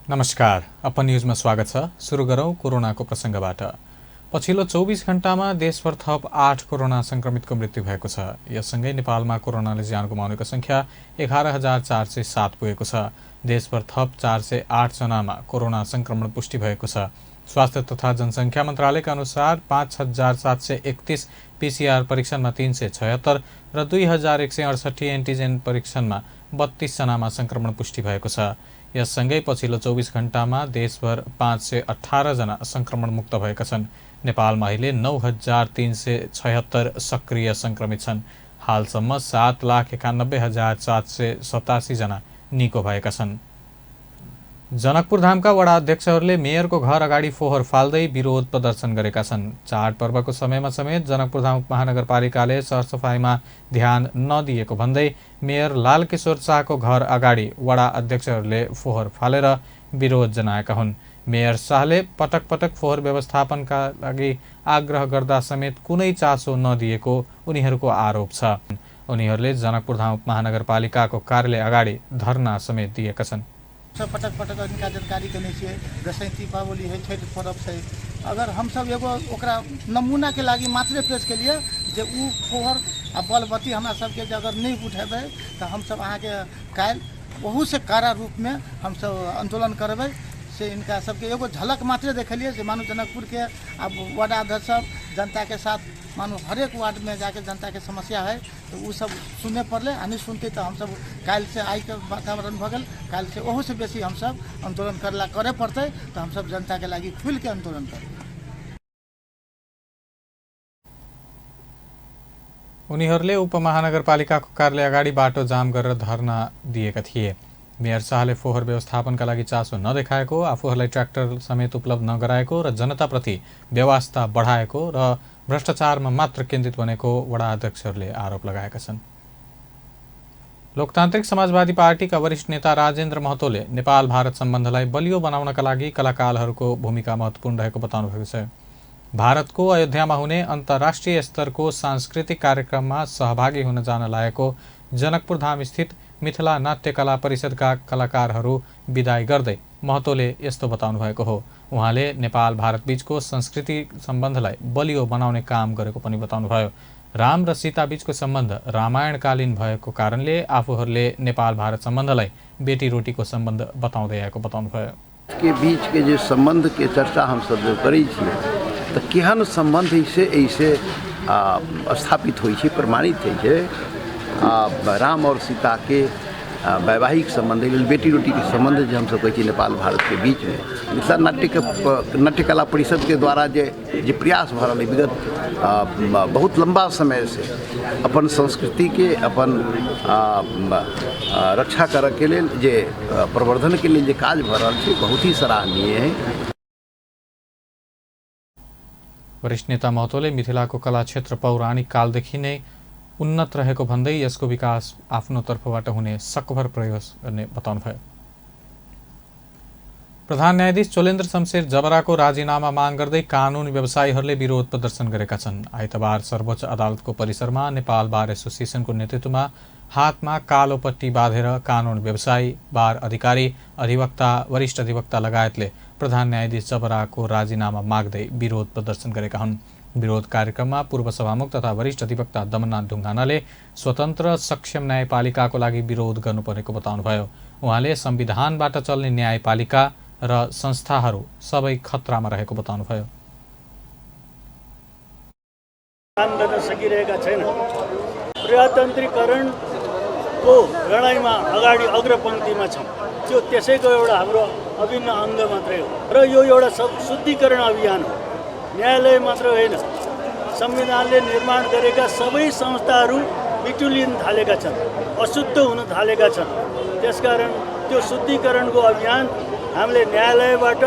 नमस्कार, अपन न्यूजमा स्वागत छ। सुरु गरौं कोरोनाको प्रसंगबाट। पछिल्लो 24 घण्टामा देशभर थप 8 कोरोना संक्रमितको मृत्यु भएको छ। यससँगै नेपालमा कोरोनाले ज्यान गुमाउनेको संख्या 11,407 पुगेको छ। देशभर थप 408 जनामा कोरोना संक्रमण पुष्टि भएको छ। स्वास्थ्य तथा जनसङ्ख्या मन्त्रालयका अनुसार 5,731 पीसीआर परीक्षणमा 376 र 2,168 एन्टिजेन परीक्षणमा 32 जनामा संक्रमण पुष्टि भएको छ। यससँगै पछिल्लो 24 घण्टामा देशभर 518 जना संक्रमण मुक्त भएका छन्। नेपालमा अहिले 9,376 सक्रिय संक्रमित छन्। हालसम्म 7,91,787 जना निको भएका छन्। जनकपुर धामका वडा अध्यक्षहरूले मेयरको घर अगाडि फोहोर फाल्दै विरोध प्रदर्शन गरेका छन्। चाडपर्वको समयमा समेत जनकपुर धाम उपमहानगरपालिकाले सरसफाइमा ध्यान नदिएको भन्दै मेयर लालकिशोर शाहको घर अगाडि वडा अध्यक्षहरूले फोहोर फालेर विरोध जनाएका हुन्। मेयर शाहले पटक पटक फोहोर व्यवस्थापनका लागि आग्रह गर्दा समेत कुनै चासो नदिएको उनीहरूको आरोप छ। उनीहरूले जनकपुर धाम उपमहानगरपालिकाको कार्यालय अगाडि धरना समेत दिएका छन्। सब पटक पटक इनका जानकारी देने छियै। दसैँ दीपावली है, छठि पर्व छै, अगर हमसब एगो ओकरा नमूना के लागि मात्रे पेश केलिए जे उ फोहर आ बलबत्ती हमरा सबके जे अगर नहीं उठेबै तऽ हमसब अहाँके काल्हि ओहूसँ कड़ा रूपमे हमसब आन्दोलन करबै। से इनका सबके एगो झलक मात्रे देखेलिए जे मानू जनकपुर के आब वार्ड अध्यक्ष सब जनता के साथ मानू हरेक वार्ड में जाके जनता के समस्या है तो उ सब सुने पड़ले। आ नहीं सुनते तो हमसब काल्हि से आइके वातावरण भऽ गेल, काल्हि से ओहूसँ बेसी हमसब आन्दोलन करला करे पड़तै तऽ हमसब जनता के लागि खुलिके आन्दोलन करबै। उनीहरूले उपमहानगरपालिकाको कार्यालय अगाडि बाटो जाम गरेर धरना दिएका थिए। मेयर शाहले फोहोर व्यवस्थापनका लागि चासो नदेखाएको, आफूहरूलाई ट्र्याक्टर समेत उपलब्ध नगराएको र जनताप्रति व्यवस्था बढाएको र भ्रष्टाचारमा मात्र केन्द्रित बनेको वडा अध्यक्षहरूले आरोप लगाएका छन्। लोकतान्त्रिक समाजवादी पार्टीका वरिष्ठ नेता राजेन्द्र महतोले नेपाल भारत सम्बन्धलाई बलियो बनाउनका लागि कलाकारहरूको भूमिका महत्त्वपूर्ण रहेको बताउनु भएको छ। भारतको अयोध्यामा हुने अन्तर्राष्ट्रिय स्तरको सांस्कृतिक कार्यक्रममा सहभागी हुन जान लागेको जनकपुर धाम स्थित मिथिला नाट्यकला परिषदका कलाकारहरू विदाई गर्दै महतोले यस्तो बताउनु भएको हो। उहाँले नेपाल भारत बीचको सांस्कृतिक सम्बन्धलाई बलियो बनाउने काम गरेको पनि बताउनुभयो। राम र सीता बीचको सम्बन्ध रामायणकालीन भएको कारणले आफूहरूले नेपाल भारत सम्बन्धलाई बेटी रोटीको सम्बन्ध बताउँदै आएको बताउनुभयो। के बीच के जे सम्बन्ध के चर्चा हम सब जो करै छियै तऽ केहन सम्बन्ध ऐसे ऐसे स्थापित होइ छै, प्रमाणित होइ छै। राम और सीता के वैवाहिक सम्बन्ध बेटी रोटी के सम्बन्ध जे हमसब कहै छी नेपाल भारत के बीच में मिथिला नाट्यकला परिषद के द्वारा जे जे प्रयास भऽ रहल है विगत बहुत लंबा समय से अपन संस्कृति के अपन रक्षा करऽ के लेल जे प्रवर्धन के लेल जे काज भऽ रहल छै बहुत ही सराहनीय है। वरिष्ठ नेता महतोले मिथिलाको कला क्षेत्र पौराणिक कालदेखि नै उन्नत रहेको भन्दै यसको विकास आफ्नो तर्फबाट हुने सकभर प्रयास गर्ने बताउनुभयो। प्रधान न्यायाधीश चोलेन्द्र शमशेर जबराको राजीनामा माग गर्दै कानुन व्यवसायीहरूले विरोध प्रदर्शन गरेका छन्। आइतबार सर्वोच्च अदालतको परिसरमा नेपाल बार एसोसिएसनको नेतृत्वमा हातमा कालो पट्टी बाँधेर कानुन व्यवसायी, बार अधिकारी, अधिवक्ता, वरिष्ठ अधिवक्ता लगायतले प्रधान न्यायाधीश जबराको राजीनामा माग्दै विरोध प्रदर्शन गरेका हुन्। विरोध कार्यक्रममा पूर्व सभामुख तथा वरिष्ठ अधिवक्ता दमननाथ ढुङ्गानाले स्वतन्त्र सक्षम न्यायपालिकाको लागि विरोध गर्नुपर्नेको बताउनुभयो। उहाँले संविधानबाट चल्ने न्यायपालिका र संस्थाहरू सबै खतरामा रहेको बताउनुभयो। काम गर्न सकिरहेका छैनन्। प्रजातान्त्रिकरणको लडाइँमा अगाडि अग्रपङ्क्तिमा छौँ, त्यो त्यसैको एउटा हाम्रो अभिन्न अङ्ग मात्रै हो र यो एउटा शुद्धिकरण अभियान हो। न्यायालय मात्र होइन, संविधानले निर्माण गरेका सबै संस्थाहरू बिटुलिन थालेका छन्, अशुद्ध हुन थालेका छन्। त्यसकारण त्यो शुद्धिकरणको अभियान हामीले न्यायालयबाट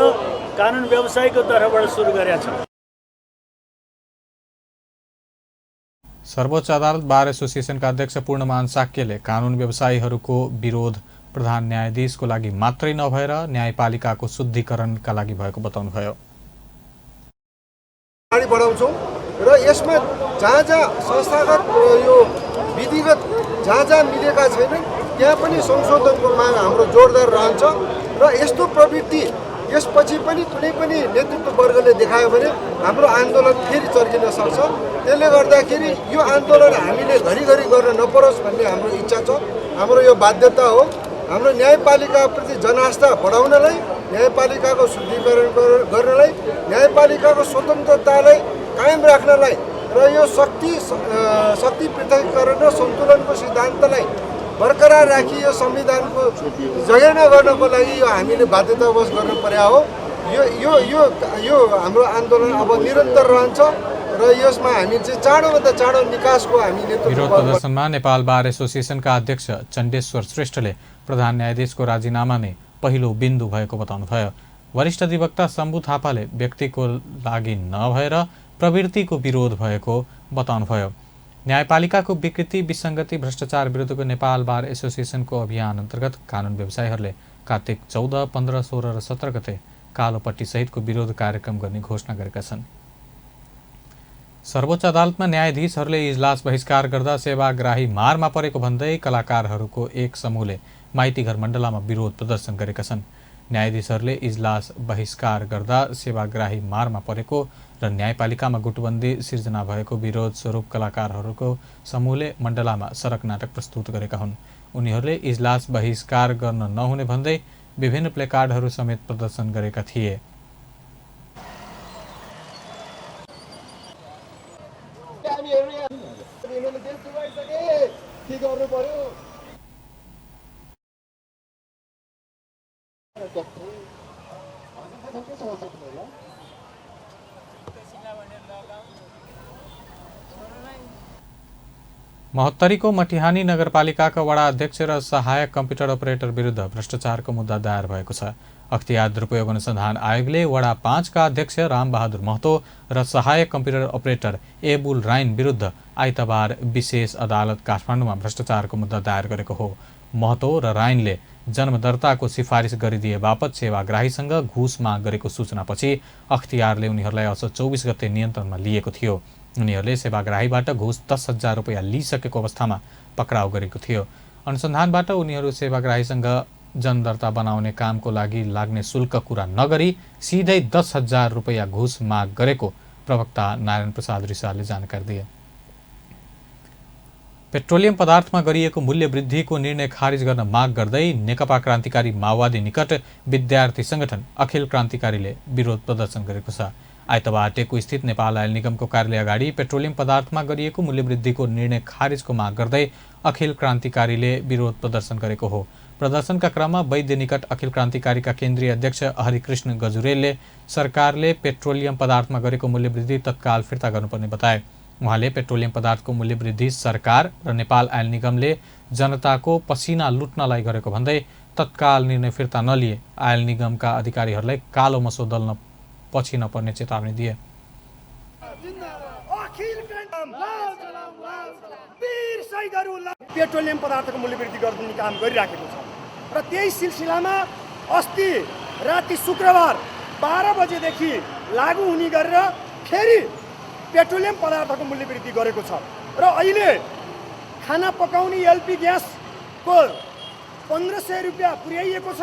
कानुन व्यवसायको तर्फबाट सुरु गरेका छौँ। सर्वोच्च अदालत बार एसोसिएसनका अध्यक्ष पूर्णमान साक्यले कानुन व्यवसायीहरूको विरोध प्रधान न्यायाधीशको लागि मात्रै नभएर न्यायपालिकाको शुद्धिकरणका लागि भएको बताउनुभयो। अगाडि बढाउँछौँ र यसमा जहाँ जहाँ संस्थागत यो विधिगत जहाँ जहाँ मिलेका छैनन् त्यहाँ पनि संशोधनको माग हाम्रो जोरदार रहन्छ। र यस्तो प्रवृत्ति यसपछि पनि कुनै पनि नेतृत्व वर्गले देखायो भने हाम्रो आन्दोलन फेरि चर्किन सक्छ। त्यसले गर्दाखेरि यो आन्दोलन हामीले घरिघरि गर्न नपरोस् भन्ने हाम्रो इच्छा छ, हाम्रो यो बाध्यता हो। हाम्रो न्यायपालिकाप्रति जनास्था बढाउनलाई, न्यायपालिकाको शुद्धिकरण गर्नलाई, न्यायपालिकाको स्वतन्त्रतालाई कायम राख्नलाई र यो शक्ति शक्ति पृथकीकरण र सन्तुलनको सिद्धान्तलाई बरकरार राखी यो संविधानको जगेर्ना गर्नको लागि यो हामीले बाध्यतावश गर्नु पर्या हो। यो यो यो यो हाम्रो आन्दोलन अब निरन्तर रहन्छ र यसमा हामी चाहिँ चाँडोभन्दा चाँडो निकासको हामी नेतृत्व। विरोध प्रदर्शनमा नेपाल बार एसोसिएसनका अध्यक्ष चण्डेश्वर श्रेष्ठले प्रधान न्यायाधीशको राजीनामा नै पहिलो बिन्दु भएको बताउनुभयो। वरिष्ठ अधिवक्ता शम्भु थापाले व्यक्तिको लागि नभएर प्रवृत्तिको विरोध भएको बताउनुभयो। न्यायपालिकाको विकृति, विसङ्गति, भ्रष्टाचार विरुद्धको नेपाल बार एसोसिएसनको अभियान अन्तर्गत कानुन व्यवसायीहरूले कार्तिक 14, 15, 16 र 17 गते कालोपट्टी सहितको विरोध कार्यक्रम गर्ने घोषणा गरेका छन्। सर्वोच्च अदालतमा न्यायाधीशहरूले इजलास बहिष्कार गर्दा सेवाग्राही मारमा परेको भन्दै कलाकारहरूको एक समूहले माइतीघर मण्डलामा विरोध प्रदर्शन गरेका छन्। न्यायाधीशहरूले इजलास बहिष्कार गर्दा सेवाग्राही मारमा परेको र न्यायपालिकामा गुटबन्दी सिर्जना भएको विरोध स्वरूप कलाकारहरूको समूहले मण्डलामा सडक नाटक प्रस्तुत गरेका हुन्। उनीहरूले इजलास बहिष्कार गर्न नहुने भन्दै विभिन्न प्लेकार्डहरू समेत प्रदर्शन गरेका थिए। महोत्तरीको मटिहानी नगरपालिकाका वडा अध्यक्ष र सहायक कम्प्युटर अपरेटर विरुद्ध भ्रष्टाचारको मुद्दा दायर भएको छ। अख्तियार दुरुपयोग अनुसन्धान आयोगले वडा 5 का अध्यक्ष रामबहादुर महतो र सहायक कम्प्युटर अपरेटर एबुल राइन विरुद्ध आइतबार विशेष अदालत काठमाडौँमा भ्रष्टाचारको मुद्दा दायर गरेको हो। महतो र राइनले जन्मदर्ताको सिफारिस गरिदिए बापत सेवाग्राहीसँग घुस माग गरेको सूचनापछि अख्तियारले उनीहरूलाई असोज 24 गते नियन्त्रणमा लिएको थियो। उनीहरूले सेवाग्राहीबाट घुस 10,000 रुपैयाँ लिइसकेको अवस्थामा पक्राउ गरेको थियो। अनुसन्धानबाट उनीहरू सेवाग्राहीसँग जनदर्ता बनाउने कामको लागि लाग्ने शुल्क कुरा नगरी सिधै 10,000 रुपैयाँ घुस माग गरेको प्रवक्ता नारायण प्रसाद रिसालले जानकारी दिए। पेट्रोलियम पदार्थमा गरिएको मूल्य वृद्धिको निर्णय खारिज गर्न माग गर्दै नेकपा क्रान्तिकारी माओवादी निकट विद्यार्थी संगठन अखिल क्रान्तिकारीले विरोध प्रदर्शन गरेको छ। आइतबार टेकु स्थित नेपाल आयल निगमको कार्यालय अगाडि पेट्रोलियम पदार्थमा गरिएको मूल्यवृद्धिको निर्णय खारिजको माग गर्दै अखिल क्रान्तिकारीले विरोध प्रदर्शन गरेको हो। प्रदर्शनका क्रममा वैद्य निकट अखिल क्रान्तिकारीका केन्द्रीय अध्यक्ष हरिकृष्ण गजुरेलले सरकारले पेट्रोलियम पदार्थमा गरेको मूल्यवृद्धि तत्काल फिर्ता गर्नुपर्ने बताए। उहाँले पेट्रोलियम पदार्थको मूल्यवृद्धि सरकार र नेपाल आयल निगमले जनताको पसिना लुट्नलाई गरेको भन्दै तत्काल निर्णय फिर्ता नलिए आयल निगमका अधिकारीहरूलाई कालो मसो दल्न पछि नपर्ने चेतावनी दिए। पेट्रोलियम पदार्थको मूल्यवृद्धि गर्ने काम गरिराखेको छ र त्यही सिलसिलामा अस्ति राति शुक्रबार 12 बजेदेखि लागू हुने गरेर फेरि पेट्रोलियम पदार्थको मूल्यवृद्धि गरेको छ र अहिले खाना पकाउने एलपी ग्यासको 1500 रुपियाँ पुर्याइएको छ।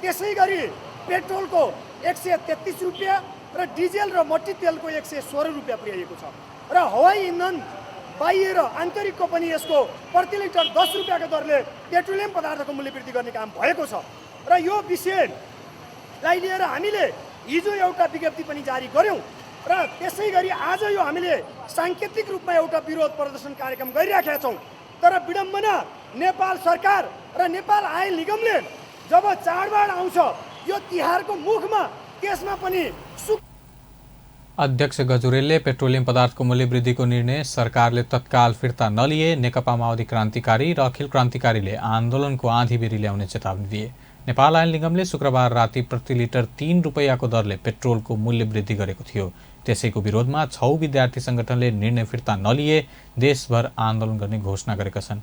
त्यसै गरी पेट्रोलको 133 रुपियाँ र डिजेल र मट्टी तेलको 116 रुपियाँ पुर्याइएको छ र हवाई इन्धन बाह्य र आन्तरिकको पनि यसको प्रति लिटर 10 रुपियाँको दरले पेट्रोलियम पदार्थको मूल्यवृद्धि गर्ने काम भएको छ। र यो विषयलाई लिएर हामीले हिजो एउटा विज्ञप्ति पनि जारी गऱ्यौँ र त्यसै गरी आज यो हामीले साङ्केतिक रूपमा एउटा विरोध प्रदर्शन कार्यक्रम गरिराखेका छौँ। तर विडम्बना नेपाल सरकार र नेपाल आयल निगमले जब चाडबाड आउँछ यो तिहारको मुखमा त्यसमा पनि अध्यक्ष गजुरेलले पेट्रोलियम पदार्थको मूल्यवृद्धिको निर्णय सरकारले तत्काल फिर्ता नलिए नेकपा माओवादी क्रान्तिकारी र अखिल क्रान्तिकारीले आन्दोलनको आँधीबेरी ल्याउने चेतावनी दिए। नेपाल आयल निगमले शुक्रबार राति प्रति लिटर 3 रुपैयाँको दरले पेट्रोलको मूल्य वृद्धि गरेको थियो। त्यसैको विरोधमा 6 विद्यार्थी संगठनले निर्णय फिर्ता नलिए देशभर आन्दोलन गर्ने घोषणा गरेका छन्।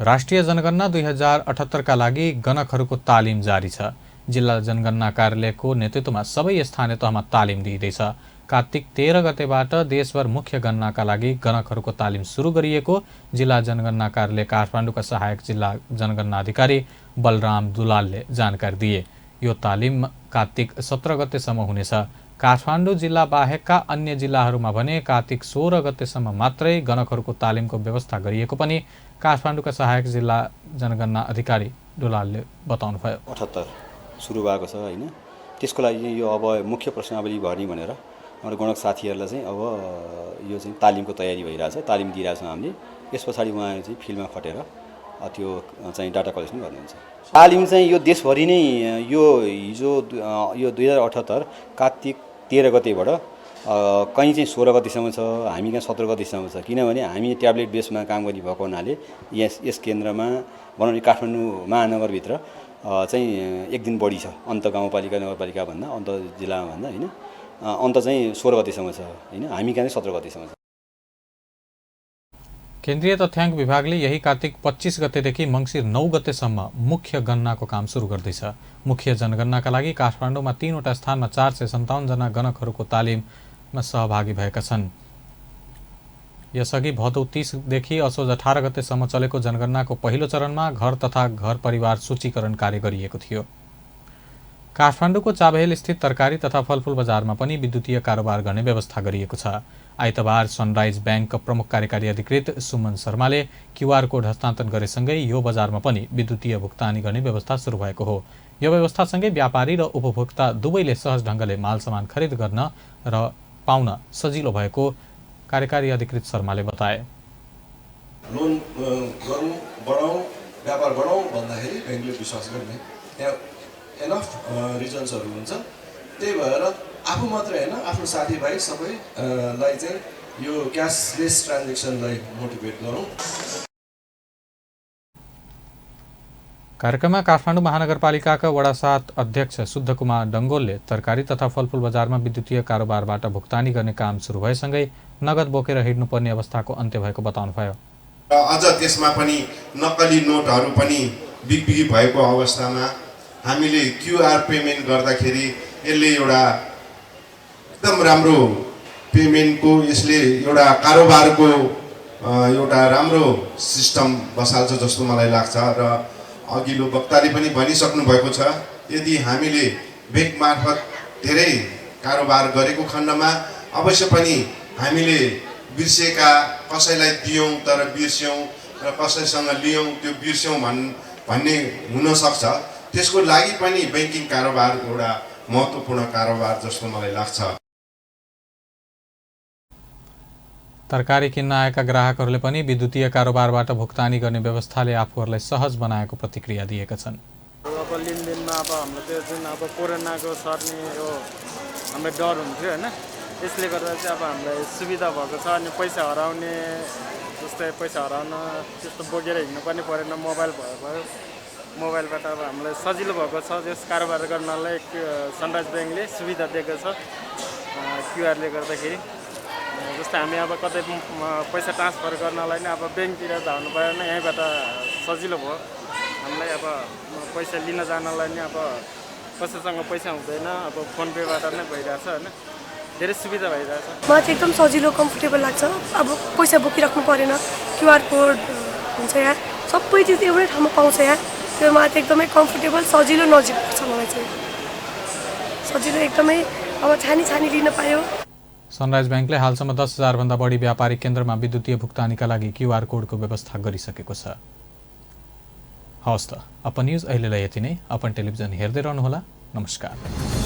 राष्ट्रिय जनगणना 2078 का लागि गणकहरूको तालिम जारी छ। जिल्ला जनगणना कार्यालयको नेतृत्वमा सबै स्थानीय तहमा तालिम दिइँदैछ। कार्तिक 13 गतेबाट देशभर मुख्य गणनाका लागि गणकहरूको तालिम सुरु गरिएको जिल्ला जनगणना कार्यालय काठमाडौँका सहायक जिल्ला जनगणना अधिकारी बलराम दुलालले जानकारी दिए। यो तालिम कार्तिक 17 गतेसम्म हुनेछ। काठमाडौँ जिल्ला बाहेकका अन्य जिल्लाहरूमा भने कार्तिक 16 गतेसम्म मात्रै गणकहरूको तालिमको व्यवस्था गरिएको पनि काठमाडौँका सहायक जिल्ला जनगणना अधिकारी दुलालले बताउनुभयो। 78 सुरु भएको छ हैन, त्यसको लागि यो अब मुख्य प्रश्नावली भर्ने भनेर हाम्रो गणक साथीहरूलाई चाहिँ अब यो चाहिँ तालिमको तयारी भइरहेछ, तालिम दिइरहेछौँ हामीले। यस पछाडि उहाँहरू चाहिँ फिल्डमा खटेर त्यो चाहिँ डाटा कलेक्सन गर्नुहुन्छ। तालिम चाहिँ यो देशभरि नै यो हिजो यो 2078 कार्तिक 13 गतेबाट कहीँ चाहिँ 16 गतेसम्म छ, हामी कहाँ 17 गतेसम्म छ। किनभने हामी ट्याब्लेट बेसमा काम गर्ने भएको हुनाले यस केन्द्रमा भनौँ काठमाडौँ महानगरभित्र चाहिँ एक दिन बढी छ, अन्त गाउँपालिका नगरपालिकाभन्दा अन्त जिल्लामा भन्दा होइन, अन्त चाहिँ 16 गतेसम्म छ होइन, हामी कहाँ चाहिँ 17 गतेसम्म छ। केन्द्रीय तथ्याङ्क विभागले यही कार्तिक 25 गतेदेखि मङ्सिर 9 गतेसम्म मुख्य गणनाको काम सुरु गर्दैछ। मुख्य जनगणनाका लागि काठमाडौँमा 3वटा स्थानमा 457 जना गणकहरूको तालिममा सहभागी भएका छन्। यसअघि भदौ 30 देखि असोज 18 गतेसम्म चलेको जनगणनाको पहिलो चरणमा घर तथा घर परिवार सूचीकरण कार्य गरिएको थियो। काठमाडौँको चाबहेल स्थित तरकारी तथा फलफूल बजारमा पनि विद्युतीय कारोबार गर्ने व्यवस्था गरिएको छ। आइतबार सनराइज ब्याङ्कका प्रमुख कार्यकारी अधिकृत सुमन शर्माले क्युआर कोड हस्तान्तरण गरेसँगै यो बजारमा पनि विद्युतीय भुक्तानी गर्ने व्यवस्था सुरु भएको हो। यो व्यवस्थासँगै व्यापारी र उपभोक्ता दुवैले सहज ढङ्गले मालसामान खरिद गर्न र पाउन सजिलो भएको कार्यकारी अधिकृत शर्माले बताए। लोन गरौँ, बढाउँ, व्यापार बढाउँ भन्दाखेरि ब्याङ्कले विश्वास गर्ने त्यहाँ एनफ रिजन्सहरू हुन्छ। त्यही भएर आफू मात्रै होइन, आफ्नो साथीभाइ सबैलाई चाहिँ यो क्यासलेस ट्रान्जेक्सनलाई मोटिभेट गरौँ। कार्यक्रममा काठमाडौँ महानगरपालिकाका वडा 7 अध्यक्ष शुद्ध कुमार डङ्गोलले तरकारी तथा फलफूल बजारमा विद्युतीय कारोबारबाट भुक्तानी गर्ने काम सुरु भएसँगै नगद बोकेर हिँड्नुपर्ने अवस्थाको अन्त्य भएको बताउनुभयो। र अझ त्यसमा पनि नक्कली नोटहरू पनि बिगबिगी भएको अवस्थामा हामीले क्युआर पेमेन्ट गर्दाखेरि यसले एउटा एकदम राम्रो पेमेन्टको, यसले एउटा कारोबारको एउटा राम्रो सिस्टम बसाल्छ जस्तो मलाई लाग्छ। र अघिल्लो वक्ताले पनि भनिसक्नु भएको छ, यदि हामीले ब्याङ्क मार्फत धेरै कारोबार गरेको खण्डमा अवश्य पनि हामीले बिर्सेका, कसैलाई दियौँ तर बिर्स्यौँ र कसैसँग लियौँ त्यो बिर्स्यौँ भन्ने हुनसक्छ। त्यसको लागि पनि ब्याङ्किङ कारोबार एउटा महत्त्वपूर्ण कारोबार जस्तो मलाई लाग्छ। तरकारी किन्न आएका ग्राहकहरूले पनि विद्युतीय कारोबारबाट भुक्तानी गर्ने व्यवस्थाले आफूहरूलाई सहज बनाएको प्रतिक्रिया दिएका छन्। अब लेनदेनमा अब हाम्रो त्यो जुन अब कोरोनाको सर्ने यो हामीलाई डर हुन्थ्यो होइन, यसले गर्दा चाहिँ अब हामीलाई सुविधा भएको छ। अनि पैसा हराउने जस्तै पैसा हराउन त्यस्तो बोकेर हिँड्नु पनि परेन, मोबाइल भयो मोबाइलबाट अब हामीलाई सजिलो भएको छ। यस कारोबार गर्नलाई सनराइज ब्याङ्कले सुविधा दिएको छ क्युआरले गर्दाखेरि। जस्तै हामी अब कतै पैसा ट्रान्सफर गर्नलाई नै अब ब्याङ्कतिर धाउनु परेन, यहीँबाट सजिलो भयो हामीलाई। अब पैसा लिन जानलाई नै अब कसैसँग पैसा हुँदैन, अब फोन पेबाट नै भइरहेछ होइन, धेरै सुविधा भइरहेछ। मलाई चाहिँ एकदम सजिलो कम्फर्टेबल लाग्छ। अब पैसा बोकिराख्नु परेन, क्युआर कोड हुन्छ यहाँ, सबै चिज एउटै ठाउँमा पाउँछ यहाँ। त्यो मलाई चाहिँ एकदमै कम्फर्टेबल, सजिलो, नजिक पर्छ मलाई चाहिँ। सजिलो एकदमै, अब छानी छानी लिन पायो। सनराइज ब्याङ्कले हालसम्म 10,000 भन्दा बढी व्यापारिक केन्द्रमा विद्युतीय भुक्तानीका लागि क्युआर कोडको व्यवस्था गरिसकेको छ। हवस् त, अपन न्युज अहिलेलाई यति नै। अपन टेलिभिजन हेर्दै रहनुहोला। नमस्कार।